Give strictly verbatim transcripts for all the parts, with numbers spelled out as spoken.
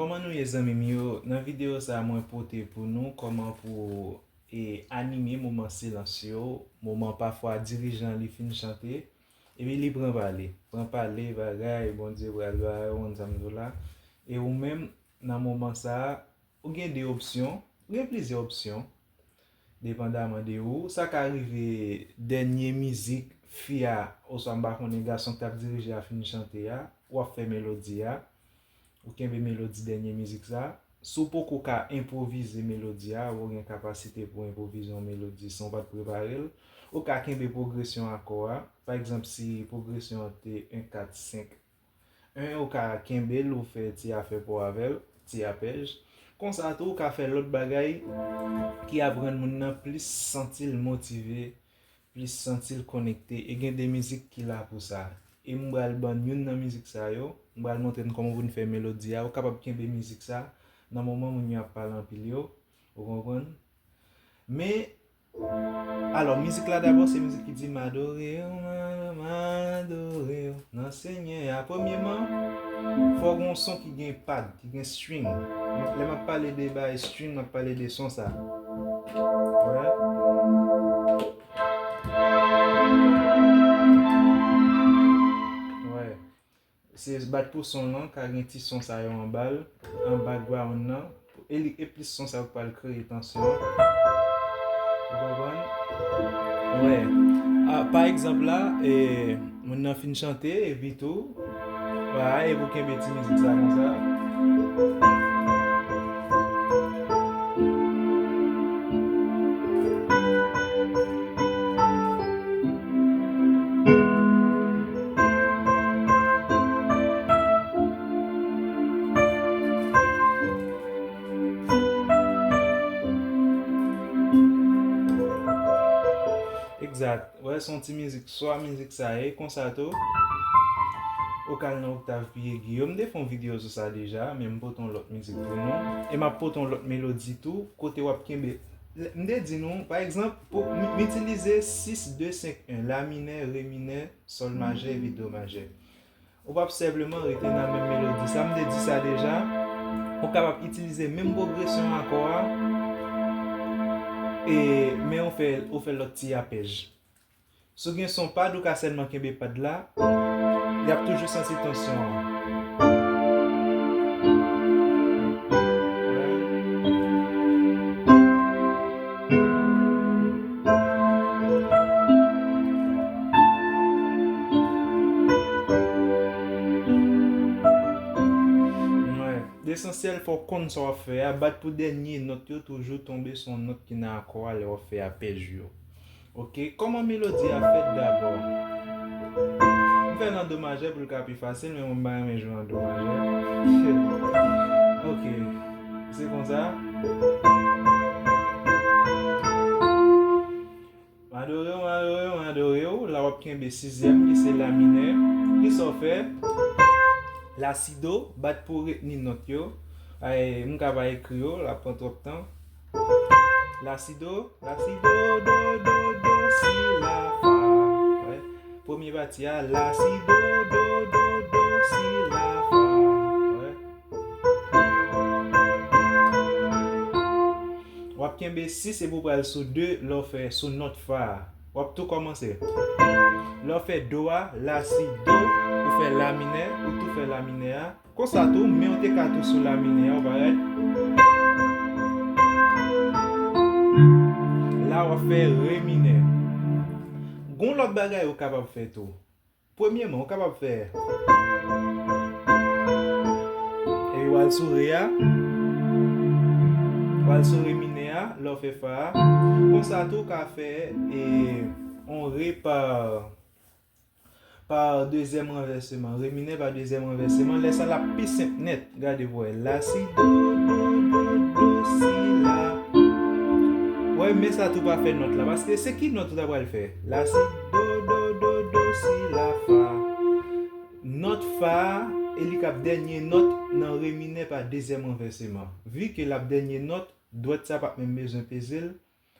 Kòman nou ye, zanmi m yo? Nan videyo sa a, mwen pote pou nou kòman pou e anime moman silans yo, moman pafwa dirijan li fin chante, epi li pran pale. Pran pale, bagay, Bondye pral bay, ou konn sa m di w la. E ou menm, nan moman sa a, ou gen de opsyon, ou gen plizyè opsyon, depandaman de ou. Sa ka rive dènye mizik fi a, oswa m pa konnen gason k t ap dirije a fin chante a, w ap fè melodi a. Ou kenbe melodi dènye mizik sa. Si w poko ka enpwovize melodi a, ou gen kapasite pou enpwovize yon melodi san w pa t prepare l, ou ka kenbe pwogresyon akò a. Pa egzanp, si pwogresyon an te en, kat, senk, en, ou ka kenbe l, ou fè ti afè pa w avè l, ti apèj. Konsa tou, ou ka fè lòt bagay ki ap rann moun nan plis santi l motive, plis santi l konekte. E gen de mizik ki la pou sa. E m pral ban n youn nan mizik sa yo. M pral montre n kòman pou n fè melodi a. Ou kapab kenbe mizik sa nan moman moun yo ap pale anpil yo. Ou konprann? Men, alò, mizik la dabò, se mizik ki di, "M adore w, m a-, m adore w nan Senyè a." Premyeman, fò gen yon son ki gen pad, ki gen string. Lè m ap pale de bagay string, m ap pale de son sa. Wè. Wè. Se bat pou son lan, ka gen ti son sa yo anba l, an background nan. E li, e plis son sa yo k pral kreye tansyon. Ou konprann? Wè. A, pa egzanp la, e, moun nan fin chante, epi tou, wè, epi w kenbe ti mizik sa konsa. Egzat. Wè, se yon ti mizik, swa mizik sa ye, konsa tou. Ou ka al nan oktav pi egi yo. M te fè yon videyo sou sa deja, men m pote yon lòt mizik pou nou. E m ap pote yon lòt melodi tou, kote w ap kenbe. M te di nou, pa egzanp, pou m, m itilize sis de senk en, la minè, re minè, sòl majè, epi do majè. Ou p ap senpleman rete nan menm melodi. Sa m te di sa deja, ou kapab itilize menm pwogresyon akò a, e, men ou fè, ou fè lòt ti apèj. Si w gen son pad, ou ka sèlman kenbe pad la, y ap toujou santi tansyon an. Wè. Lesansyèl, fò w konn sa w ap fè a. Bat pou dènye nòt yo toujou tonbe sou yon nòt ki nan akò a lè w ap fè apèj yo. Oke, kòman melodi a fèt dabò? M fè l an do majè pou l ka pi fasil, men mwen m pa renmen jwe an do majè. Oke, se konsa. M adore w, m adore w, m adore w. La w ap kenbe sizyèm ki se la minè. Kisa w fè? La si do, bat pou retni nòt yo. Ay, m ka pa ekri yo, l ap pran twòp tan. La si do, la si do, do, do, do, si, la, fa. Wè. Premye pati a, la si do, do, do, do, si, la, fa. Wè. W ap kenbe sis epi w pral sou de lè w fè sou nòt fa a. W ap tou kòmanse. Lè w fè do a, la si do, ou fè la minè, ou tou fè la minè a. Konsa tou, men w te ka tou sou la minè a, ou pa rèd. La w ap fè re minè. Gon lòt bagay ou kapab fè tou. Premyeman, ou kapab fè. Epi w al sou re a. W al sou re minè a, lè w fè fa a. Konsa tou, ou ka fè, e, yon re pa, pa dezyèm ranvèseman. Re minè pa dezyèm ranvèseman. Lè sa l ap pi senp nèt. Gade pou w wè. La, si, do, do, do, do, si, la. Wè, men sa tou pa fè nòt la. Paske se ki nòt ou ta pral fè? La, si, do, do, do, do, si, la, fa. Nòt fa a, e li k ap dènye nòt nan re minè pa dezyèm ranvèseman. Vi ke l ap dènye nòt, dwèt sa p ap menm bezwen peze l,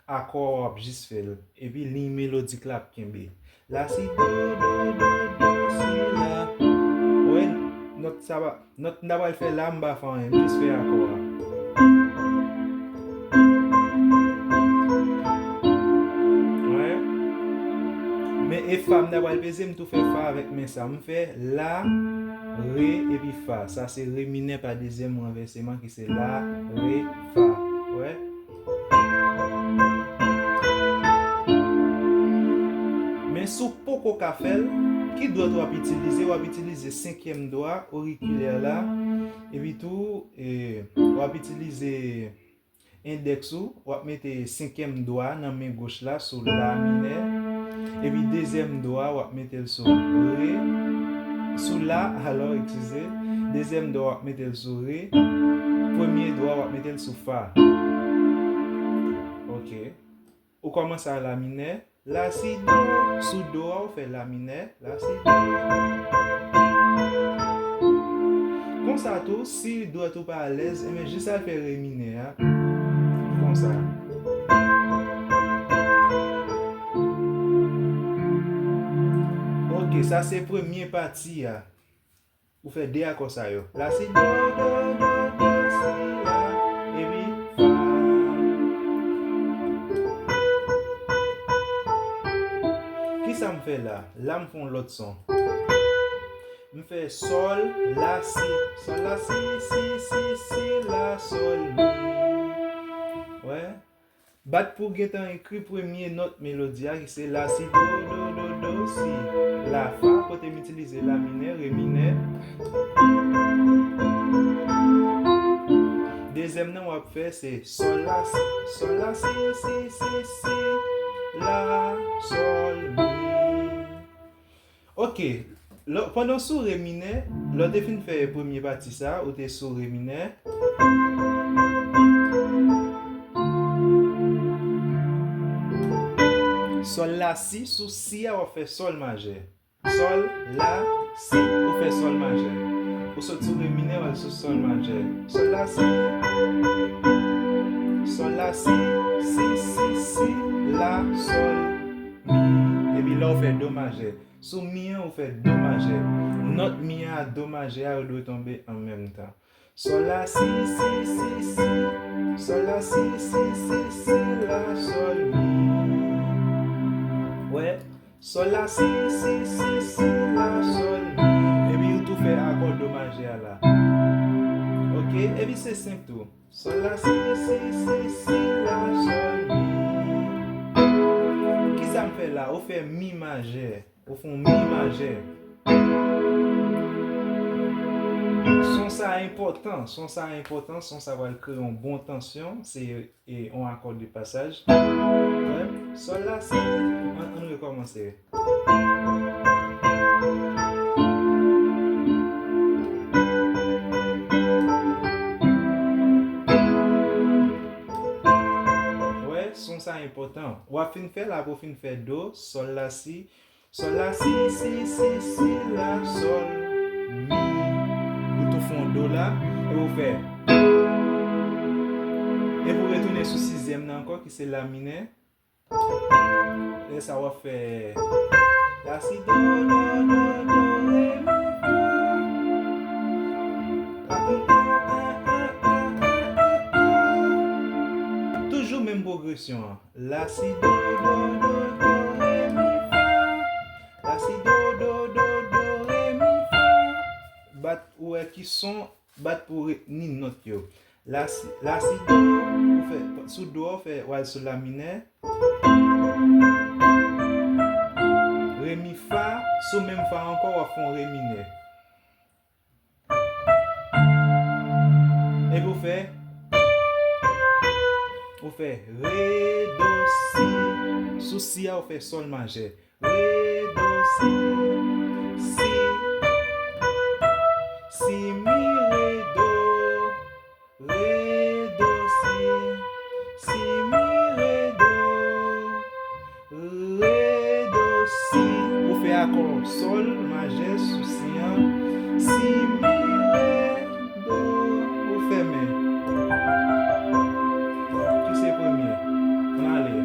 akò a w ap jis fè l. Epi liy melodik la ap kenbe. La, si, do, do, do, do, si, la. Ou wè, nòt Sa pa, nòt m ta pral fè la, m pa fè anyen, m jis fè akò a. Wè. Men e fa m ta pral peze, m tou fè fa avèk men sa. M fè la, re, epi fa. Sa se re minè pa dezyèm ranvèseman ki se la, re, fa. Wè. Men si w poko ka fè l, ki dwèt w ap itilize? W ap itilize senkyèm dwa orikilè la, epi tou, e, w ap itilize endèks ou, w ap mete senkyèm dwa nan men goch la sou la minè, epi dezyèm dwa w ap mete l sou re, sou la, alò, eskize, dezyèm dwa w ap mete l sou re, premye dwa w ap mete l sou fa. Ok. Ou kòmanse a la minè, la si do, sou do a ou fè la minè, la si do. Konsa tou, si dwèt ou pa alèz, enben jis al fè re minè a. Konsa. Ok, sa se premye pati a. Ou fè de akò sa yo. La si do, do, do, do, si, la, epi fa. Kisa m fè la? La m fè yon lòt son. M fè sòl, la, si. Sòl, la, si, si, si, si, la, sòl, mi. Wè? Bat pou w gentan ekri premye nòt melodi a, ki se la, si, do, do, do, do, si, la, fa, kote m itilize la minè, re minè. Dezyèm nan w ap fè se sòl, la, si, sòl, la, si, si, si, si, la, sòl, mi. Ok, lè, pandan w sou re minè, lè w te fin fè premye pati sa, ou te sou re minè. Sòl, la, si, sou si a w ap fè sòl majè. Sòl, la, si, ou fè sòl majè. Ou sot sou re minè, w al sou sòl majè. Sòl, la, si. Sòl, la, si, si, si, si, la, sòl, mi. Epi la w fè do majè. Sou mi an, ou fè do majè. Nòt mi an ak do majè a, yo dwe tonbe an menm tan. Sòl, la, si, si, si, si. Sòl, la, si, si, si, si, la, sòl, mi. Wè. Sòl, la, si, si, si, si, la, sòl, mi. Epi ou tou fè akò do majè a la. Ok, epi se senp tou. Sòl, la, si, si, si, si, la, sòl, mi. Kisa m fè la? Ou fè mi majè. Ou fè yon mi majè. Son sa enpòtan, son sa enpòtan, son sa pral kreye yon bon tansyon, se, e, yon akò de pasaj. Wè, sòl, la, si, ann, ann rekòmanse. Wè, son sa enpòtan. W ap fin fè la pou w fin fè do, sòl, la, si, sòl, la, si, si, si, si, la, sòl, mi. Ou tou fè yon do la, e ou fè. Epi ou retounen sou sizyèm nan ankò, ki se la minè. Lè sa w ap fè la, si, do, do, do, do, re, mi, fa. Toujou menm pwogresyon an. La, si, do, do, do, do, re, mi, fa. La, si, do, do, do, do, re, mi, fa. Bat ou wè ki son, bat pou retni nòt yo. La, si, la, si, do, ou fè, sou do, ou fè, ou al sou la minè. Re, mi, fa, sou menm fa ankò, w ap fè yon re minè. Epi ou fè, ou fè re, do, si. Sou si a, ou fè sòl majè. Re, do, si, si, si, mi, re, do, re, do, si, si, mi, re, do. Re, do, si. Ou fè akò sòl majè sou si an. Si, mi, re, do. Ou fèmen. Ki se premye. Ann ale.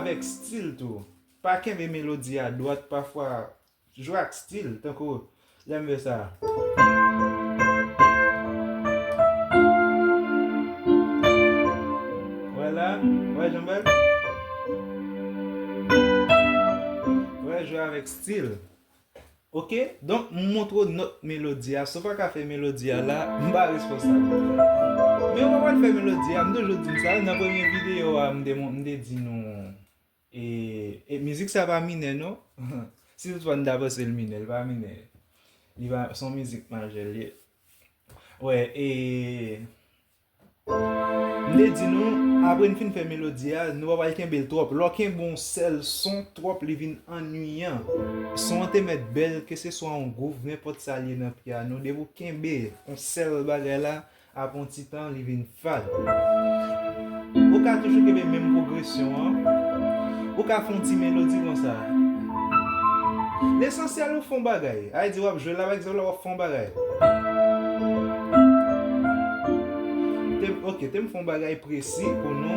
avèk stil tou. Pa kenbe melodi a dwat, pafwa jwe ak stil, tankou lè m fè sa. Wè la, wè jan m fè l? Wè, jwe avèk stil. Oke, donk m montre w nòt melodi a. Si w pa ka fè melodi a la, m pa responsab. Men w pa pral fè melodi a, m toujou di n sa, nan premye videyo a, m te, m te di nou, e, e mizik sa pa minè non. Si toutfwa n ta panse l minè, l pa minè. Li pa, se yon mizik majè l ye. Wè, e, m te di nou, apre n fin fè melodi a, nou pa pral kenbe l twòp. Lè w kenbe yon sèl son twòp, li vin annuiyan. Son an te mèt bèl, keseswa yon gwouv, nenpòt sa l ye nan pyano, depi w kenbe yon sèl bagay la, apre yon ti tan, li vin fad. Ou ka toujou kenbe menm pwogresyon an. Ou ka fè yon ti melodi konsa. Lesansyèl ou fè yon bagay. Sa vle di w ap jwe la, pa egzanp, la w ap fè yon bagay. Te, oke, te m fè yon bagay presi pou nou.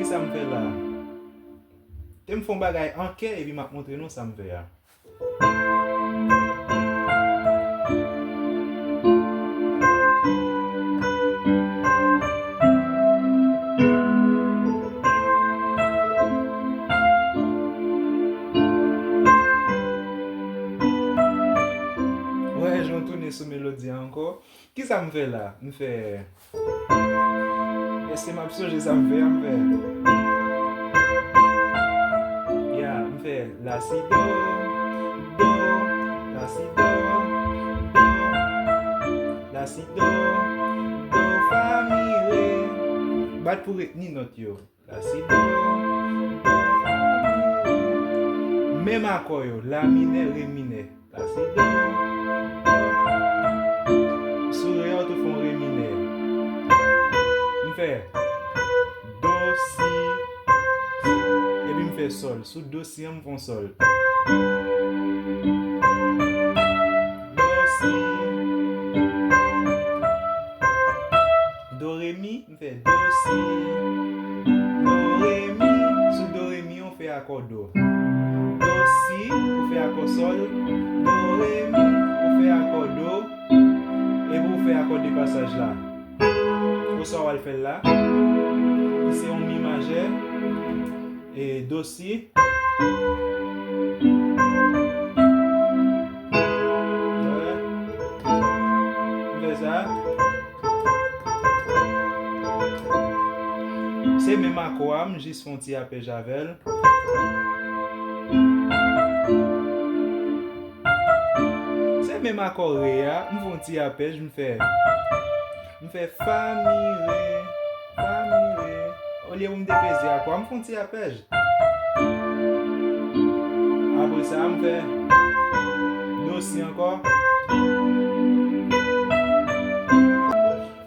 Kisa m fè la? Te m fè yon bagay an kè epi m ap montre nou sa m fè a. Wè, jan w tounen sou melodi a ankò. Kisa m fè la? M fè Èske m ap sonje sa m fè a? M fè. Ya, m fè la si do, do, la si do, do, la si do, do, fa, mi, re. Bat pou retni nòt yo. La si do, do, fa, mi, re. Menm akò yo, la minè, re minè. La si do, do. Sou re a, ou tou fè yon re minè. M fè do, si, si. Epi m fè sòl. Sou do, si an, m fè yon sòl. Do, si. Do, re, mi. M fè do, si, do, re, mi. Sou do, re, mi, ou fè akò do. Do, si, ou fè akò sòl. Do, re, mi, ou fè akò do. Epi ou fè akò de pasaj la. Oswa w al fè l la. Ki se yon mi majè. E do, si. Wè. M fè sa. Se menm akò a, m jis fè yon ti apèj avè l. Se menm akò re a, m fè yon ti apèj, m fè, m fè fa, mi, re, fa, mi, re. Olye pou m te peze akò a, m fè yon ti apèj. Apre sa, m fè do, si ankò.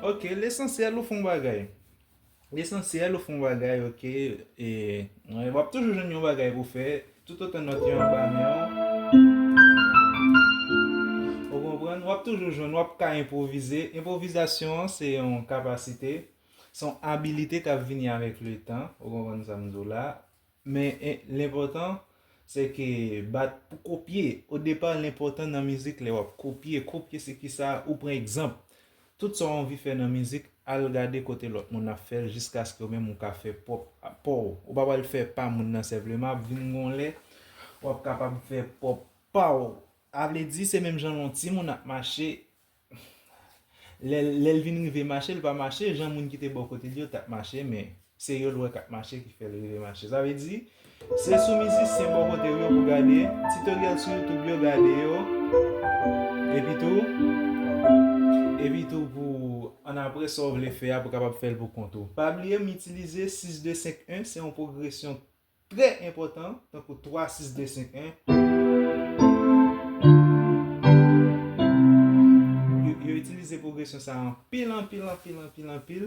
Ok, lesansyèl ou fè yon bagay. Lesansyèl ou fè yon bagay, ok. E, w ap toujou jwenn yon bagay pou fè, toutotan nòt yo anba men w. Ou konprann? W ap toujou jwenn, w ap ka enpwovize. Enpwovizasyon an, se yon kapasite, se yon abilite k ap vini avèk letan. Ou konprann sa m di w la? Men, e, lenpòtan, se ke bat pou kopye. Odepa, lenpòtan nan mizik, lè w ap kopye. Kopye, se kisa? Ou pran egzanp. Tout sa w anvi fè nan mizik, al gade kote lòt moun ap fè l, jiskaske ou menm ou ka fè pwòp pa w. Ou pa pral fè pa moun nan senpleman, ap vin gon lè, w ap kapab fè pwòp pa w. Sa vle di, se menm jan yon timoun ap mache, lè, lè l vin rive mache, l pa mache jan moun ki te bò kote l yo t ap mache, men se yo l wè k ap mache ki fè l rive mache. Sa vle di, se sou mizisyen bò kote w yo pou gade, titoryèl sou YouTube yo, gade yo. Epi tou, epi tou pou annapre sa w vle fè a, pou kapab fè l pou kont ou. Pa bliye m itilize sis de senk en, se yon pwogresyon trè enpòtan, tankou twa, sis, de, senk, en. Yo, yo itilize pwogresyon sa a anpil, anpil, anpil, anpil, anpil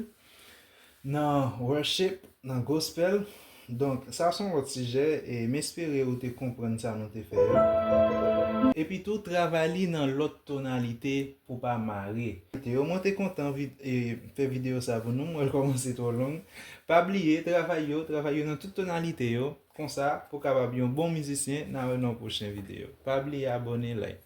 nan worship, nan gospel. Donk, sa se yon lòt sijè, e m espere ou te konprann sa nou te fè yo. Epi tou, travay li nan lòt tonalite pou pa mare. Yo, mwen te kontan vid- e, fè videyo sa pou nou, mwen kòmanse twò long. Pa bliye, travay yo, travay yo nan tout tonalite yo. Konsa, pou kapab yon bon mizisyen, n a wè nan yon pwochen videyo. Pa bliye abòne, like.